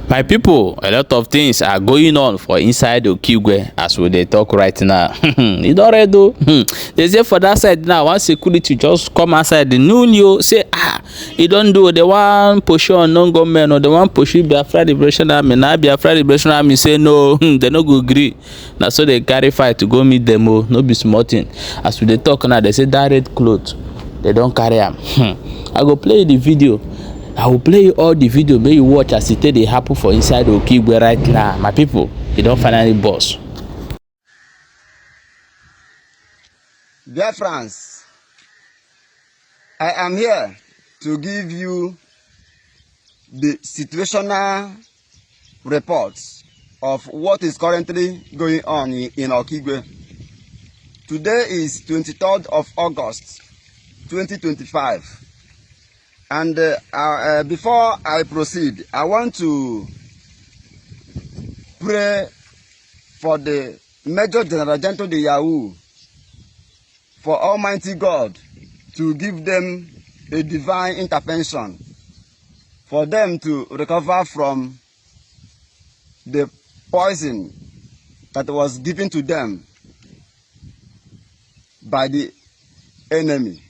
My people, a lot of things are going on for inside Okigwe as we dey talk right now. E don red o. They say for that side now, one security just come outside the newly o, say, ah, e don do o, they wan pursue unknown gunmen o, they wan pursue Biafra Liberation Army. Na Biafra Liberation Army say no, they no go gree. Na so they carry fight to go meet them o, no be small thing. As we dey talk now, they say that red cloth, they don carry am. I go play you the video. I will play you all the video make you watch as e take dey happen for inside Okigwe right now. My people, e don finally burst. Dear friends, I am here to give you the situational reports of what is currently going on in Okigwe. Today is 23rd of August, 2025. And before I proceed, I want to pray for the Major General Gentle de Yahoo, for Almighty God to give them a divine intervention, for them to recover from the poison that was given to them by the enemy.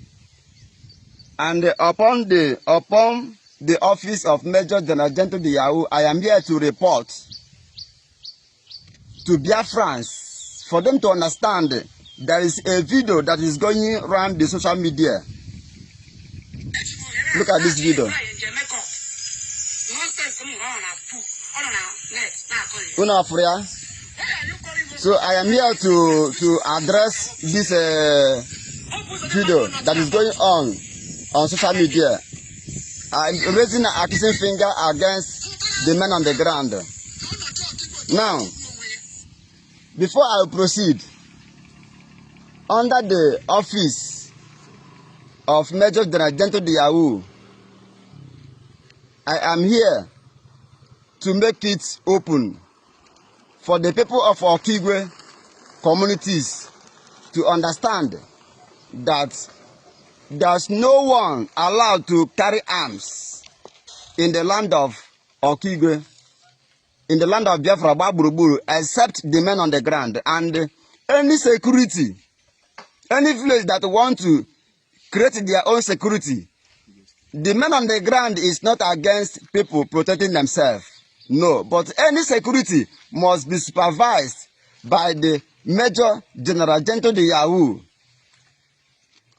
And upon the office of Major General Gentle de Yahoo, I am here to report to Biafrans for them to understand there is a video that is going around the social media. Look at this video. Unu afụrụ ya? So I am here to address this video that is going on social media. I'm raising an accusing finger against the men on the ground. Now, before I proceed, under the office of Major General Gentle de Yahoo, I am here to make it open for the people of Okigwe communities to understand that there's no one allowed to carry arms in the land of Okigwe, in the land of Biafra gba gburugburu, except the men on the ground. And any security, any village that want to create their own security, the men on the ground is not against people protecting themselves. No, but any security must be supervised by the Major General Gentle de Yahoo.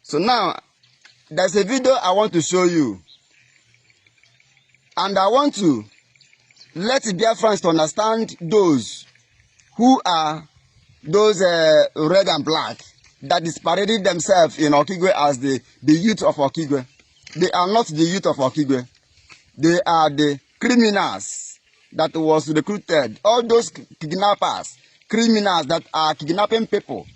So now, there's a video I want to show you. And I want to let Biafrans to understand those who are those red and black that is parading themselves in Okigwe as the youth of Okigwe. They are not the youth of Okigwe. They are the criminals that was recruited. All those kidnappers, criminals that are kidnapping people.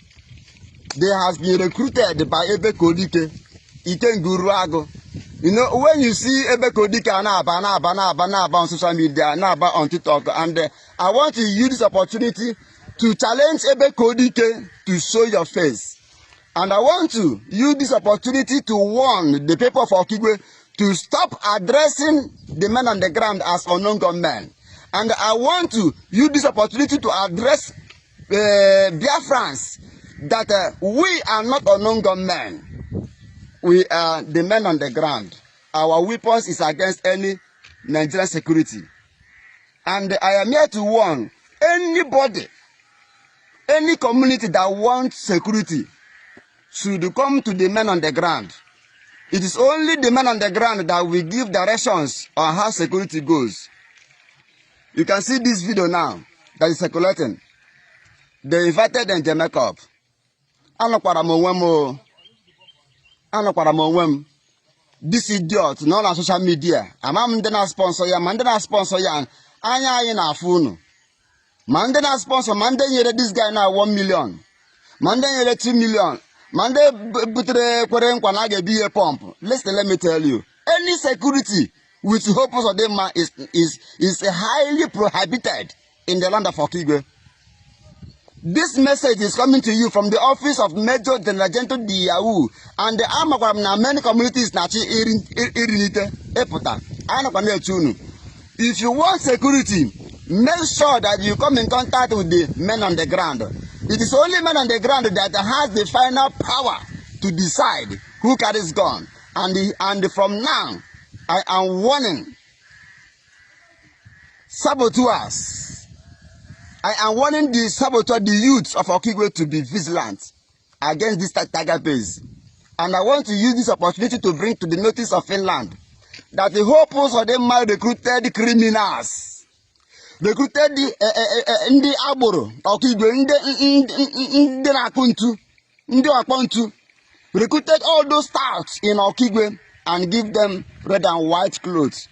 They has been recruited by Ebe Kodike, Ikenguruago. When you see Ebe Kodike na-aba na-aba na-aba na-aba on social media, na-aba on TikTok, and I want to use this opportunity to challenge Ebe Kodike to show your face. And I want to use this opportunity to warn the people of Okigwe to stop addressing the men on the ground as unknown gunmen. And I want to use this opportunity to address Biafrans that we are not unknown gunmen. We are the men on the ground. Our weapons is against any Nigerian security. And I am here to warn anybody, any community that wants security should come to the men on the ground. It is only the men on the ground that will give directions on how security goes. You can see this video now that is circulating. They invited them to make up. Anọkwara m onwe m o. Anọkwara m onwe m. This idiot nọ na social media. Ama m ndị na-sponsor ya, ma ndị na-sponsor ya, anya anyị na-afụ unu. Ma ndị na-sponsor, ma ndị nyere this guy na 1 million, ma ndị nyere 2 million, ma ndị butere kwere nkwa na a ga-ebi ihe pump. Listen, let me tell you, any security with Hope Uzodinma is highly prohibited in the land of Okigwe. This message is coming to you from the office of Major General Gentle Diyawu, and amakwara m na many communities na-achị irinite ịpụta. Anakwa na-eche unu. If you want security, make sure that you come in contact with the men on the ground. It is only men on the ground that has the final power to decide who carries gun. And from now, I am warning saboteurs. I am warning the saboteur, the youths of Okigwe, to be vigilant against this Tiger Base. And I want to use this opportunity to bring to the notice of Finland that the whole post of them recruited criminals, recruited the ndị agboro Okigwe, ndị na-akụ ntu, ndị ọkpọ ntu, recruited all those touts in Okigwe and give them red and white clothes,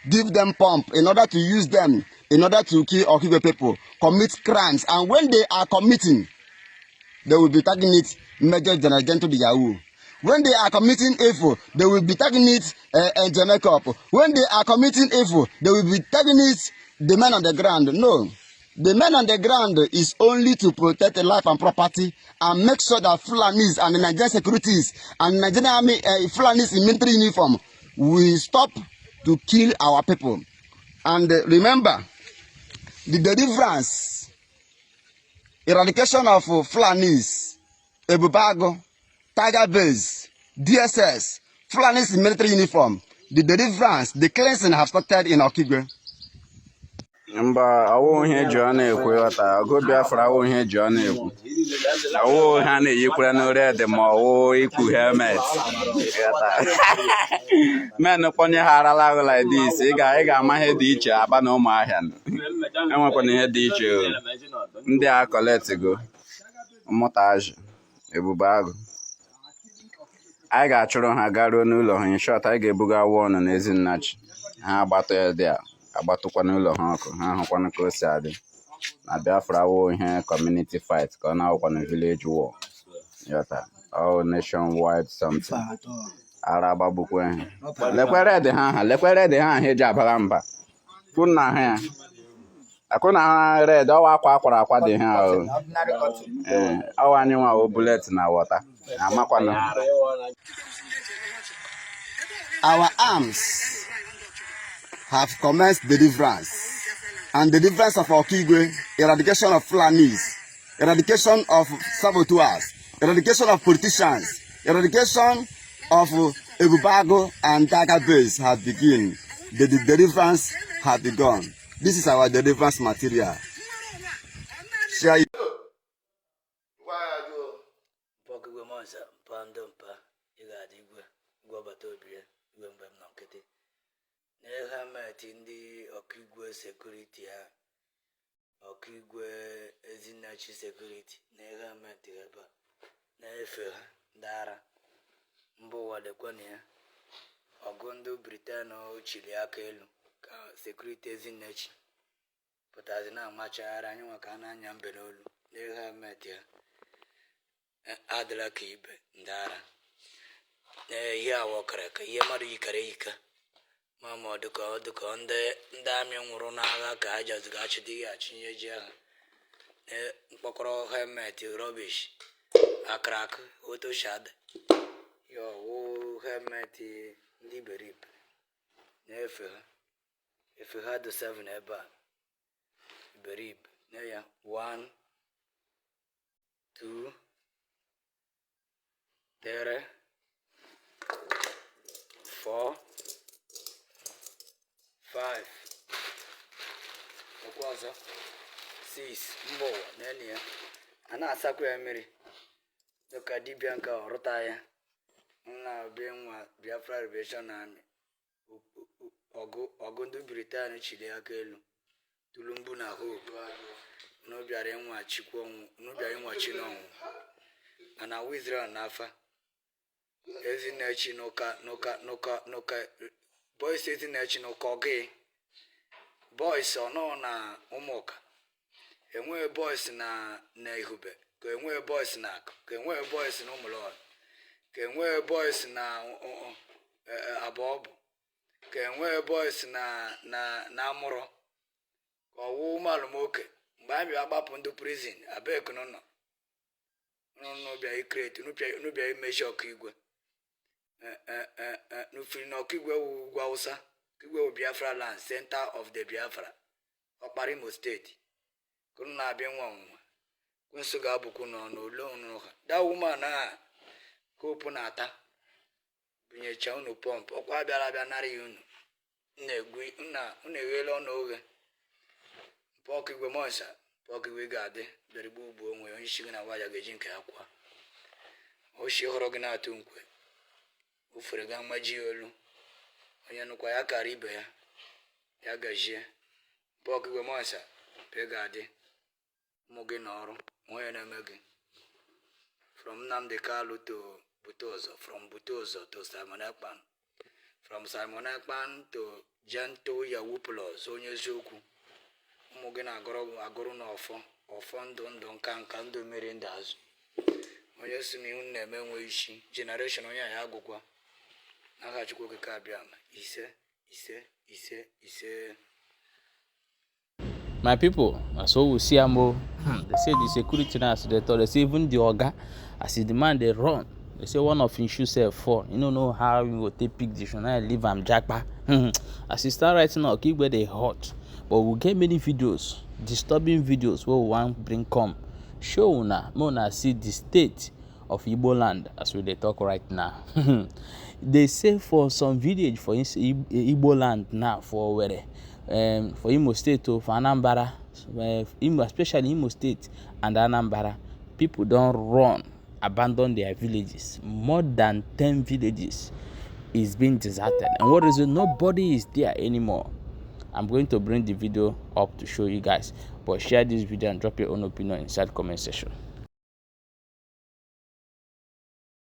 give them pump in order to use them in order to kill Okigwe people, commit crimes. And when they are committing, they will be tagging it Major General Gentle the Yahoo. When they are committing evil, they will be tagging it Jamaica. When they are committing evil, they will be tagging it the men on the ground. No. The men on the ground is only to protect the life and property and make sure that Fulanis and the Nigerian securities and Nigerian army, Fulanis in military uniform, will stop to kill our people. And remember, the deliverance, eradication of Fulanis, Ebubeagu, Tiger Base, DSS, Fulanis in military uniform, the deliverance, the cleansing have started in Okigwe. Mba, ọwụ ihe eji ọnụ ekwu. Ịghọta, ọgụ Biafra awụ ihe eji ọnụ ekwu, ọwụ ihe a na-eyikwara n'ori ede ma ọwụ ikpu helmet. Ịghọta, men kpọnye ha arala ahụ like this, ị ga-ama ihe dị iche. Aba na Ụmụahịa enwekwana ihe dị iche o. Ndị a collectigo mmụtaji Ebube Agụ, anyị ga-achụrụ ha garuo n'ụlọ ha. In short, anyị ga-ebuga awụ ọnụ n'ezi nnachi ha agbatụ ya dị a agbatụkwa n'ụlọ ha ọkụ, ha hụkwanụ ka o si adị na Biafra wụ ihe community fight ka ọ na-awụkwanụ village war. Yọta, all nation wide something. Ara agbagbukwe ha. Lekwere dị ha aha, lekwere dị ha aha eji abara mba kwụ na ha ya akụ na ha red ọwa akwa akwara akwa dị ha o. Ee, ọwa anyị nwa wo bullet na water amakwanụ. Our arms have commenced deliverance. And deliverance of Okigwe, eradication of Fulanis, eradication of saboteurs, eradication of politicians, eradication of Ebubeagu and Tiger Base have begun. The deliverance have begun. This is our deliverance material. Share it. Mpa Okigwe Monsa, mpa ndị mpa, ị ga-adị igwe igwe ọbata obi ya igwe mgbe m nọ nkịtị na helmet ndị Ọkigwe security ha, Ọkigwe Ezinnachi security na helmet ha ebe a na-efe ha ndị ara mba ụwa. Lekwana ya, ọgụ ndị Britain chili aka elu ka security Ezinnachi pụtazi na-amachagharị anyị nwa ka a na-anya mbe n'olu na helmet ha adịla ka ibe ndị ara. Ee, ihe awa ọkara ka ihe mmadụ yikara eyika ma ọ dịka ndị amị nwụrụ n'agha ka ha jaziga achịdịghị achịnye ji agha. Ee, mkpọkọrọ helmet rubbish akara akụ otoshad ya ọwụ helmet ndị iberibe na-efe ha efe ha dị 7 ebe a iberibe na ya 1, 2, 3, 4, 5, okwu ọzọ 6. Mba ụwa n'elu ya a na-asakwa ya mmiri dịka dibịa nke ọrụta ya nna be nwa Biafra Liberation Army. Ọgụ ọgụ ndị Britain chiri aka elu Tulumbu na Hope unu bịara ịnwachikwa ọnwụ, unu bịara ịnwachi n'ọnwụ mana awụ Israel n'afa Ezinechi n'ụka n'ụka n'ụka n'ụka boys Ezinechi n'ụka ọgị boys ọnọ na Ụmụka enweghị boys na Ihube ka enweghị boys na Akụ ka enweghị boys na Ụmụlọrụ ka enweghị boys na Abọbụ ka enweghị boys na Amụrọ ka ọwụ ụmụalụmoke mgbe anyị bịa gbapụ ndị prison abekunu nọ unu bịa icreate unu bịa imeji Ọkigwe nufiri na Ọkigwe wụ ugwu Awụsa. Okigwe bụ Biafra land, center of the Biafra, ọkpara Imo steeti. Ka unu na-abịa nwa ọnwụnwa, kwensụ ga-abụkwu n'ọnụ ole unu ha. That woman a hope na-ata bunyecha unu pọmpụ ọkwa bịara abịa nara ya unu na-egwu unu eghela ọnụ oghe. Mpa Okigwe Monsa, mpa Okigwe ga-adị bịara igbu ugbu onwe ya. Onye isi gị na waya ga-eji nke ya kwa oshi hụrụ gị na-atụ nkwe ofere ga mmaji ya olu. Onye nụkwa ya kara ibe ya, ya gajie. Mpa Okigwe Monsa, mpa ga-adị ụmụ gị n'ọrụ onye na-eme gị. From Nnamdi Kanu to Bute Ụzọ, from Bute Ụzọ to Simon Ekpa, from Simon Ekpa to Gentle Yahoo Plus, onye eziokwu. Ụmụ gị na-agụrụ agụrụ n'ọfọ ọfọ ndụ ndụ nka nka ndụ mmiri ndụ azụ. Onye si na ihu na-eme nwe isi generation onye a ya agwụgwa n'aha Chukwu Okike Abịama. Ise, ise, ise, ise. My people, na so we see am o. They say the security now, as they talk, they say even the oga, as the man dey run, they say one of him shoe sef fall. You no know how you go take pick the shoe, now leave am japa. As e stand right now, Okigwe dey hot, but we get many videos, disturbing videos wey we wan bring come show una, make una see the state of Igbo land as we dey talk right now. They say for some village for Igbo land now, for Owerri, for Imo State o, for Anambra, Imo, especially Imo State and Anambra, people don run, abandon their villages. More than 10 villages is being deserted. And what is it? Nobody is there anymore. I'm going to bring the video up to show you guys. But share this video and drop your own opinion inside comment section.